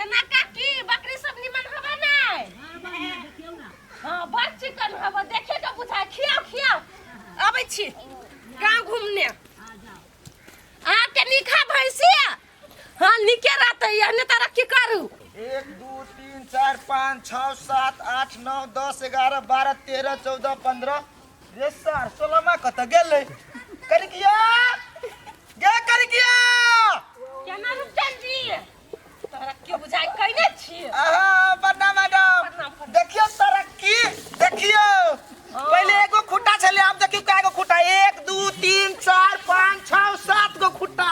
केना काकी बकरी सब निमन हवा नै? हाँ, बड़ चिकन हवा, देखे के बुझाय। खियाओ खियाओ, अबै छी गाँव घूमने। अहाँके नीका भैंसिया? हाँ, नीके रहतै, एहने तरक्की करू। 1 2 3 4 5 6 7 8 9 10 11 12 13 14 15। रे सर, 16मा कतऽ गेलै? करिकिया गे, करिकिया। केना रुपचन जी, तरक्की बुझाइ कइने छी? आहा, प्रणाम मैडम। प्रणाम, प्रणाम। देखियौ तरक्की, देखियौ। पहिले एगो खुट्टा छलै, आब देखियौ कएगो खुट्टा। 1 2 3 4 5 6 7 गो खुट्टा।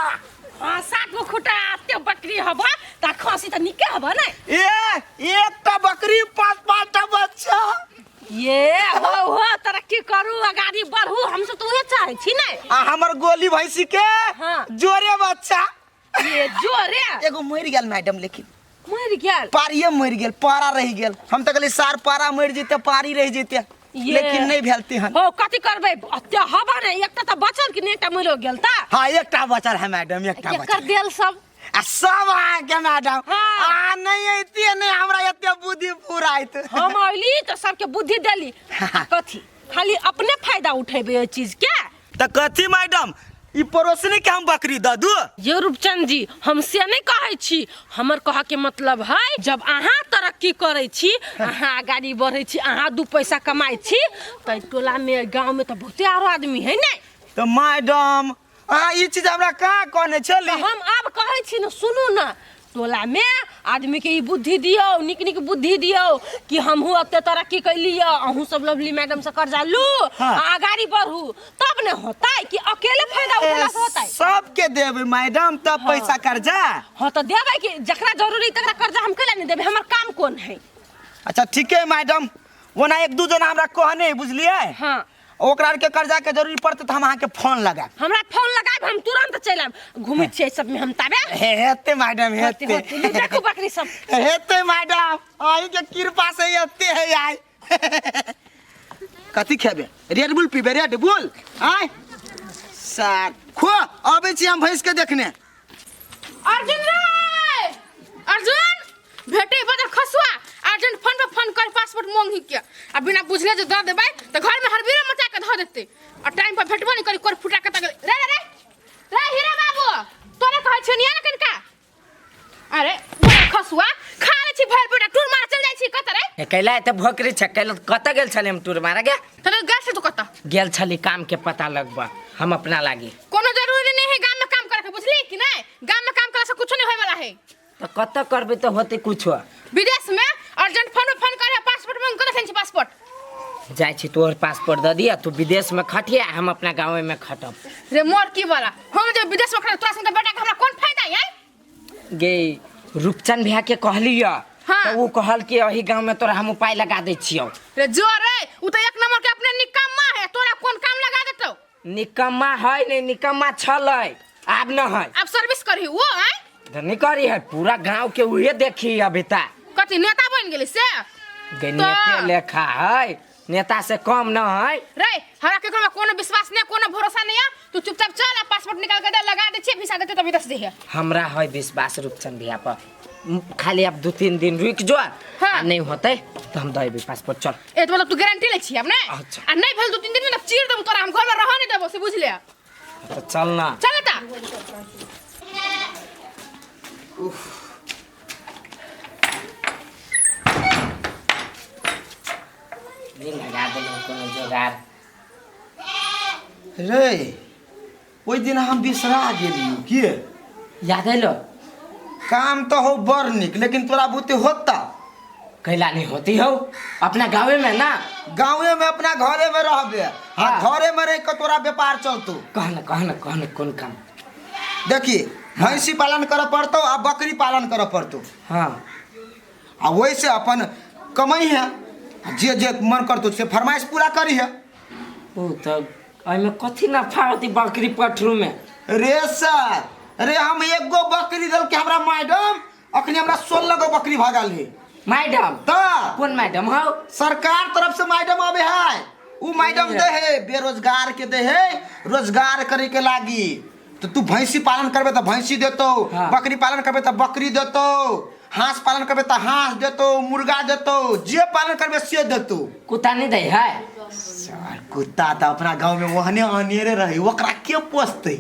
हाँ, 7 गो खुट्टा, एते बकरी हबा त खसी त निके हबा ने। ए, एकटा बकरी 5 5टा बच्चा। ये हो हो, तरक्की करू, अगाड़ी बढ़ू, हम सब तो उहे चाहे छी ने। आ हमर गोली भैंसी के जोरे बच्चा। ये जोरे? एगो मरि गेल मैडम, लेकिन मरि गेल? पारिये मरि गेल, पारा रहि गेल। हम तऽ कहली सार पारा मरि जेतै, पारी रहि जेतै, ये। लेकिन नहि भेल तेहन। हो, कथी करबै, अते हवा ने, एकटा तऽ बचल कि नहि, एकटा मरियो गेल तऽ? हाँ, एकटा बचल है मैडम, एकटा केकर बचल। देल सब? आ सब अहाँके मैडम। हाँ। आ नहि ऐतिए नहि हमरा एते बुद्धि फुराइत। हम अयली तऽ सबके बुद्धि देली, आ कथी खाली अपने फायदा उठेबै एहि चीज के? तऽ कथी मैडम, ई पड़ोसनी के हम बकरी दऽ दू? ये रूपचंद जी, हम से नहीं कहै छी। हमर कह के मतलब है, जब अहाँ तरक्की करै छी, अहाँ अगाड़ी बढ़ै छी, अहाँ 2 पैसा कमाइ छी, तऽ टोला में गाँव में तऽ बहुते आरो आदमी है ने। तऽ मैडम, अहाँ ई चीज हमरा कहाँ कहने छली? तऽ हम आब कहै छी ने, सुनू ने, टोला में आदमी के ई बुद्धि दियौ, नीक नीक बुद्धि दियौ कि हमहूँ एते तरक्की कैली, अहूँ सब लवली मैडम से कर्जा लू आ अगाड़ी बढ़ू, तब ने होतै कि अकेले फायदा उठेला से होतै? सबके देबै मैडम तब पैसा कर्जा। हाँ, तऽ देबै कि, जकरा जरूरी तकरा कर्जा हम कैला नहि देबै? हमर काम कोन है? अच्छा ठीके है मैडम, ओना 1 2 जना हमरा कहने है, बुझलियै? हाँ। ओकरा आरके कर्जा के जरूरी पड़तै तऽ हम अहाँके फोन लगायब। हमरा फोन लगायब, हम तुरंत चलि आयब। घुमै छियै सब में हम ताबे। हे, हेतै मैडम, हेतै। होते, होते। देखू बकरी सब। हेतै मैडम, अहींके कृपा से एते है आइ। कथी खेबे? रेड बुल पीबे? रेड बुल आय सर खो, अबै छी हम भैंस के देखने। अर्जुन रे, अर्जुन भेटे बदल खसुआ। अर्जेंट फोन पर फोन कर, पासपोर्ट मांगी के, आ बिना बुझले जे दऽ देबै तऽ घर में हरबीरा मचा के धऽ देतै, आ टाइम पर भेटबो नहि करी, कोर फुटा के तक। रे रे रे रे, हीरा बाबू, तोरे कहै छियौ निया ने कनिका। अरे बड़ा खसुआ, खा ले छी भरि पेट, टूर मार चल जाइ छी कतऽ रे? ए, कैला एते भोकरी छै? कैला कतऽ गेल छली हम टूर मारे गे? तोरे गेल छी तू कतऽ? गेल छली काम के पता लगबा हम अपना लागी। कोनो जरूरी नहीं है गाम में काम करे के, बुझली कि नहीं? गाम में काम करे से कुछो नहीं होय वाला है। तऽ कतऽ करबै तऽ होतै कुछो? विदेश में। अर्जेंट फोन पर फोन करे, पासपोर्ट मांग, कतऽ छै पासपोर्ट? जाइ छी तोहर पासपोर्ट दऽ दिअ, तू विदेश में खटिया, हम अपना गाँवे में खटब। रे मोर की वाला, हम जे विदेश में खटब तोरा संग बेटा के हमरा कोन फायदा है? गे, रूपचंद भैया के कहली हाँ। तऽ ओ कहल कि एही गाँव में तोरा हम उपाय लगा दै छियौ। रे जो रे, उ तो एक नंबर के अपने निकम्मा है, तोरा कोन काम लगा देतौ? निकम्मा है नहीं, निकम्मा छलै, आब न है। अब सर्विस करही वो आय? तऽ नहीं करी है, पूरा गांव के उहे देखी अभी ता। कथी नेता बन गेली से? गे नेते लेखा है, नेता से कम न है। रे हमरा केकरो पर कोनो विश्वास नहीं, कोनो भरोसा नहीं है। तू चुपचाप चल आ पासपोर्ट निकाल के दे, लगा दे छी, वीसा देते तभी दस दिहे। हमरा है विश्वास रूपचंद भैया पर, खाली अब 2-3 दिन रुक जो। हाँ। आ नहीं होते तो हम देबै पासपोर्ट, चल। ए तो मतलब तू गारंटी ले छी अब ने? अच्छा। आ नहीं भेल 2-3 दिन में त चीर देबो तोरा, हम घर में रह नहीं देबो से, बुझ ले। तो चल ना। चल ता। नहीं लगा देलहुँ कोनो जोगाड़। रे ओहि दिन हम बिसरा गेलियौ की? याद एलो? काम तो हो बड़ नीक, लेकिन तोरा बुते होता? कैला नहीं होती हो, अपना गाँवे में ना। गाँवे में अपना घरे में रहबे आ हाँ। घरे में रह के तोरा व्यापार चलतो। कहना कहना कहना, कोन काम? देखी, भैंसी पालन करे पड़तो आ बकरी पालन करे पड़तो। हाँ। आ वैसे अपन कमाई है, जे जे मन करतो से फरमाइश पूरा करी है। ओ तो एहिमे कथी नफा होती बकरी पठरू में? रे सर रे, हम एक गो बकरी दल के हमरा मैडम, अखनी हमरा 16 गो बकरी भगल है। मैडम? त कोन मैडम हौ? सरकार तरफ से मैडम आवे है, उ मैडम दे है बेरोजगार के, दे है रोजगार करे के लागी। तो तू भैंसी पालन करबे तो भैंसी देतो, हाँ। बकरी पालन करबे तो बकरी देतो। हाँस पालन करबे तऽ हाँस देतौ, मुर्गा देतौ, जे पालन करबे से देतौ। कुत्ता नहीं दै है? सर कुत्ता तऽ अपना गाँव में ओहने अनेरे रहे, ओकरा के पोसतै?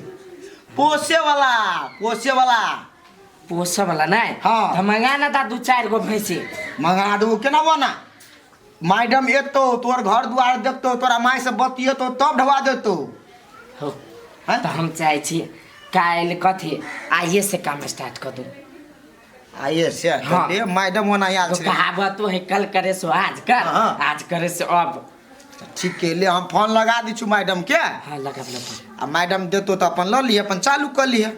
पोसे वाला, पोसे वाला। पोसे वाला नहीं? हाँ। तो मंगा ना ता दू चार गो भैंसी। मंगा दू केना बना? मैडम एतौ, तोर घर दुआर देखतौ, तोरा माय से बतियेतौ तब ढवा देतौ। हो। हैं? तो हम चाहे छी काल्हि कथी आइए से काम स्टार्ट कर दू। आइए से? हाँ। ले मैडम ओना आयल तो छलै। कहावत है कल करे सो आज कर, हाँ। आज करे सो अब। ठीक है, ले हम फोन लगा दै छु मैडम के। हाँ लगा लो फोन। आ मैडम देतो तऽ अपन लऽ लिहे, अपन चालू कऽ लिहे।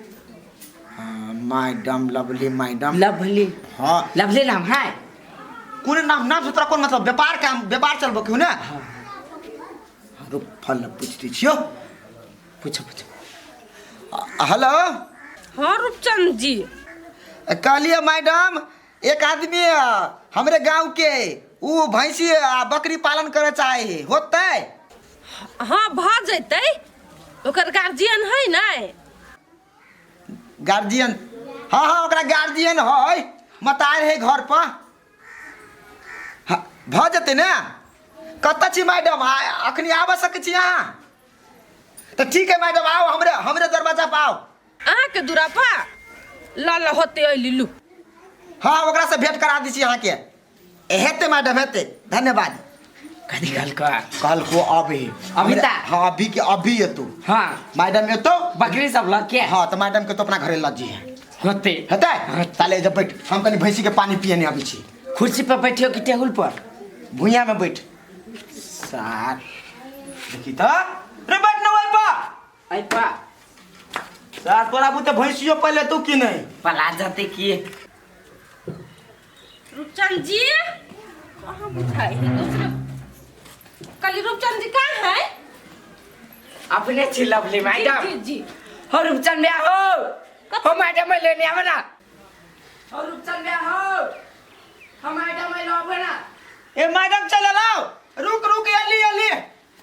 हाँ, मैडम लवली मैडम। लवली? हाँ। लवली नाम है? कोन नाम? नाम से तोरा कोन मतलब? व्यापार काम, व्यापार चलबो क्यों ने? हाँ। रुक, फोन लग पूछ दै छियौ। पूछो पूछो। हेलो। हाँ रूपचंद जी। कहलिए मैडम, एक आदमी हमरे गांव के ऊ भैंसी आ बकरी पालन करे चाहे है, होतै? हाँ भऽ जेतै, ओकर गार्जियन है ने? गार्जियन? हाँ हाँ, ओकरा गार्जियन है, मतार है घर पर। हाँ, भऽ जेतै ने? कतऽ छी मैडम? अखनी आबऽ सकै छी अहाँ? तऽ ठीक है मैडम, आउ हमरे हमरे दरवाजा पर आउ। अहाँके दूरा पर? ल ल होते अयली लू। हाँ, ओकरा से भेंट करा दै छी अहाँके। हेतै मैडम, हेतै। धन्यवाद। कथी कहलको? कहलको अभी। अभी ता? हाँ, अभी के अभी एतौ। हाँ। मैडम एतौ। बकरी सब लग के? हाँ, तऽ मैडम के तो अपना घरे लग जइहे। होते। हेतै? ताले जब बैठ, हम कनी भैंसी के पानी पियने आबै छी। कुर्सी पर बैठियो कि टेबुल पर? भुइयाँ में बैठ। सार देखी तऽ रे, बैठ न ओहि पर। ऐ पा। सार तोरा बुते भैंसियो पहिले तू की नहीं? पला जाते की। रूपचंद जी कहाँ बुझाई है दूसरे कली? रूपचंद जी कहाँ है? अपने छी लवली मैडम। जी जी। हो रूपचंद भैया, हो हो मैडम लेने आवे ना। हो रूपचंद भैया, हो हो मैडम ले आवे ना। ए मैडम चल लाओ, रुक रुक, अली अली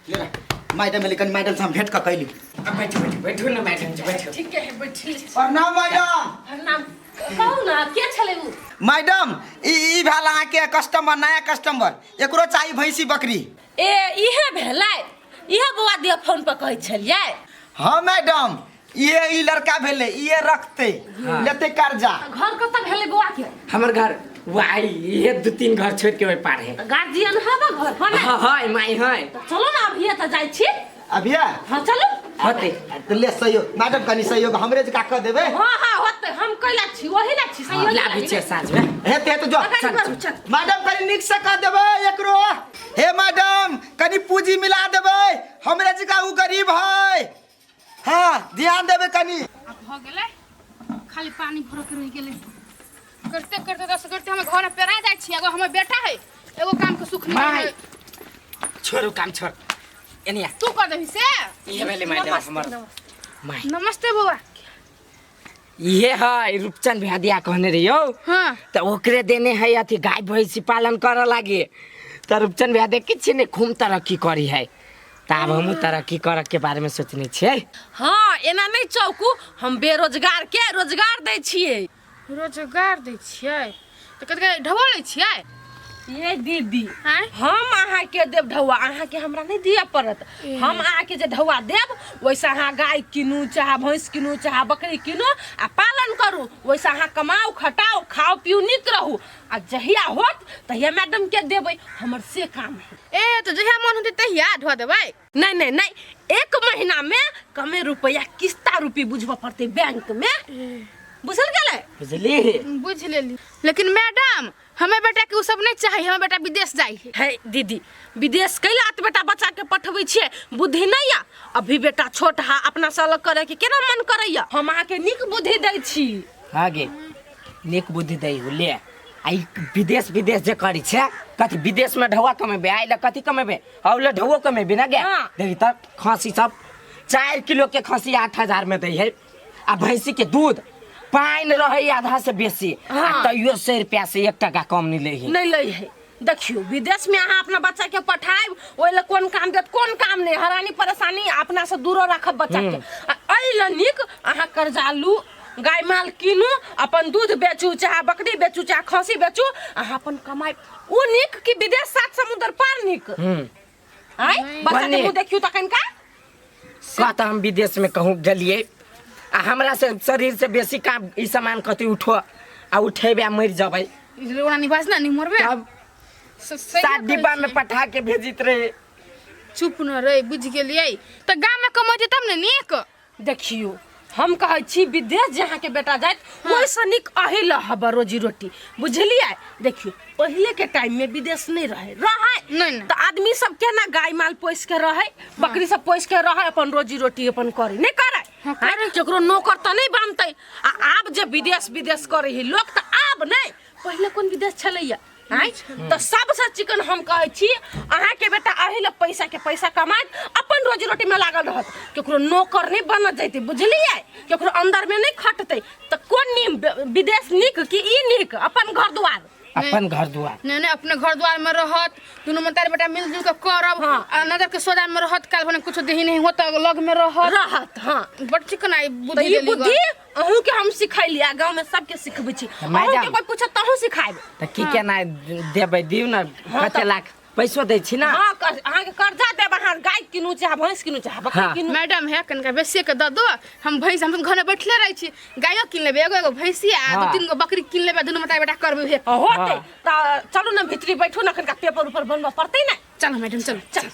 ले ना मैडम एली, कनी मैडम से हम भेंट कऽ कैली। अब बैठो बैठो बैठो ना मैडम जी, बैठो। ठीक है, बैठी। प्रणाम मैडम। प्रणाम। कहू ना, के छलै उ? मैडम, ई ई भेल अहाँके कस्टमर, नया कस्टमर, एकरो चाही भैंसी बकरी। ए इहे भेलै? इहे बौआ दिया फोन पर कहै छलियै? हाँ मैडम, ये ई लड़का भेलै, ये रखते। हाँ। लेते कर्जा। घर कतऽ भेलै बौआ के? हमर घर वाई ये दू तीन घर छोड़ के ओहि पार है। गार्जियन हबा घर पर ने? हाँ हाँ माई है। तऽ चलो ना, अभिये तऽ जाइ छी। अभिये? हाँ चलू। होते। तऽ ले सहयोग मैडम, कनी सहयोग हमरे जकाँ कऽ देबै। हाँ हाँ होतै, हम कैला छी ओही ला छी सहयोग। लाबै छियै साँझ में। हेतै हेतै, जो। अगाडि बढ़ू, चल। मैडम कनी नीक से कऽ देबै एकरो। हे मैडम, कनी पूंजी मिला देबै, हमरे जकाँ उ गरीब है। हाँ ध्यान देबै कनी। आब भऽ गेलै, खाली पानी भरऽ के रहि गेलै। करते करते दस करते हम घर में पेरा जाइ छी। एगो हमर बेटा है, एगो काम के सुख नहीं माय। है। छोड़ू काम छोड़, एनिया। तू कर दही से। इहे भेलै मैडम हमर माय। नमस्ते बौआ। इहे है रूपचंद भैया दिया कहने रहियो। हाँ। तऽ ओकरे देने है अथी गाय भैंसी पालन करऽ लागे, तऽ रूपचंद भैया देखै छियै ने खूब तरक्की करी है, तऽ आब हमहूँ तरक्की करऽ के बारे में सोचने छियै। हाँ एना नहीं चौकू, हम बेरोजगार के रोजगार दै छियै। रोजगार दै छियै तऽ कथी कथी ढबो लै छियै? ये दीदी। आँय? हम अहाँके देब ढौआ, अहाँके हमरा नहीं दिअ पड़त। हम अहाँके जे ढौआ देब ओहिसँ अहाँ गाय कीनू, चाहे भैंस कीनू, चाहे बकरी कीनू आ पालन करू। ओहिसँ अहाँ कमाउ खटाउ, खाउ पीउ, नीक रहू, आ जहिया होत तहिया मैडम के देबै, हमर से काम है। ए तऽ जहिया मन होतै तहिया ढो देबै? नहीं नहीं नहीं, एक महीना में कमे रुपया किस्ता रुपी बुझबऽ पड़तै बैंक में, बुझल गेलै? बुझली। बुझ लेली, लेकिन मैडम हमें बेटा के उ सब नहीं चाहिए, हमें बेटा विदेश जाइ है। है दीदी, विदेश कैला त बेटा बच्चा के पठबै छियै? बुद्धि नहीं या अभी, बेटा छोट हा, अपना से अलग करे के केना मन करैया? हम अहाँके नीक बुद्धि दै छी। हाँ गे, नीक बुद्धि दै हो ले। आ ई विदेश विदेश जे करै छै, कथी विदेश में ढौआ कमेबै, आइ लए कथी कमेबै? औ ले ढौओ कमेबै ना गे। हाँ। देखी तऽ खसी सब 4 किलो के खसी 8,000 में दै है, आ भैंसी के दूध पानि रहै आधा से बेसी। हाँ। आ तैयो 100 रुपया से 1 टका कम नहीं लै है। नहीं लै है। देखियौ, विदेश में अहाँ अपना बच्चा के पठायब, ओहि लए कोन काम देत कोन काम नहीं, हरानी परेशानी, अपना से दूरो राखब बच्चा के। आ एहि लए नीक अहाँ कर्जा लू, गाय माल कीनू, अपन दूध बेचू, चाहे बकरी बेचू, चाहे खस्सी बेचू, अहाँ अपन कमाइ ओ नीक कि विदेश सात समुद्र पार नीक? आय बच्चा के बने। मुँह देखियौ तखन का कहता हम विदेश में कहूँ गेलिए आ हमरा से शरीर से बेसी काम ई सामान कथी उठो आ उठेबे आ मरि जबै। ओना निभास ना नहीं मरबे। तब सही सात कहै डिब्बा में छियै। पठा के भेजित रहे। चुप न रे, बुझि गेलियै तऽ गाम में कमैतै तब ने नीक। देखियौ, हम कहै छी विदेश जे अहाँके बेटा जाइत ओहिसँ नीक अही लहब रोजी रोटी, बुझलियै? देखियौ, पहिले के टाइम में विदेश नहीं रहे रहे नहीं, नहीं। तऽ आदमी सब केना गाय माल पोसि के रहे, बकरी सब पोसि के रहे, अपन रोजी रोटी अपन करे नहीं करे? हाँ, करे। आँय, केकरो नौकर तऽ नहीं बनतै। आ आब जे विदेश विदेश करे है लोक, तऽ आब नहीं, पहिले कोन विदेश छलैया? आँय, तऽ सबसँ चिकन हम कहै छी अहाँके बेटा अही लए पैसा के पैसा कमाइत अपन रोजी रोटी में लागल रहत, केकरो नौकर नहीं बनत जैतै, बुझलियै? केकरो अंदर में नहीं खटतै। तऽ कोन नीम विदेश नीक कि ई नीक अपन घर दुआर? अपन घर दुआर। नहीं नहीं, अपने घर द्वार में रहत, दुनू मतारी बेटा मिलजुल के करब। हाँ। आ नजर के सोजा में रहत, काल भने कुछ देही नहीं होत लग में रहत। रहत, हाँ। बड़ चिकन आई तऽ बुद्धि ई देली। बुद्धि अहूँ के हम सिखैली आ गाँव में सबके सिखबै छी। मैडम। अहूँ के कोई पूछत तहूँ सिखायब। तऽ की केना देबै दियौ ने, कते लाख पैसो दै छी ना? हाँ, अहाँके कर्जा देब, अहाँ गाय कीनू चाहे भैंस कीनू चाहे बकरी कीनू। मैडम है कनिका बेसी के दऽ दो, हम भैंस हम घर में बैठले रहै छी, गायो कीन लेबै, एगो एगो भैंसी आ दू तीन गो बकरी कीन लेबै, दुनू मतारी बेटा करबै हे। होतै। हाँ। तऽ चलू ने, भीतरी बैठू ने, कनिका पेपर उपर बनबऽ पड़तै ने। चलो मैडम, चलो। चल।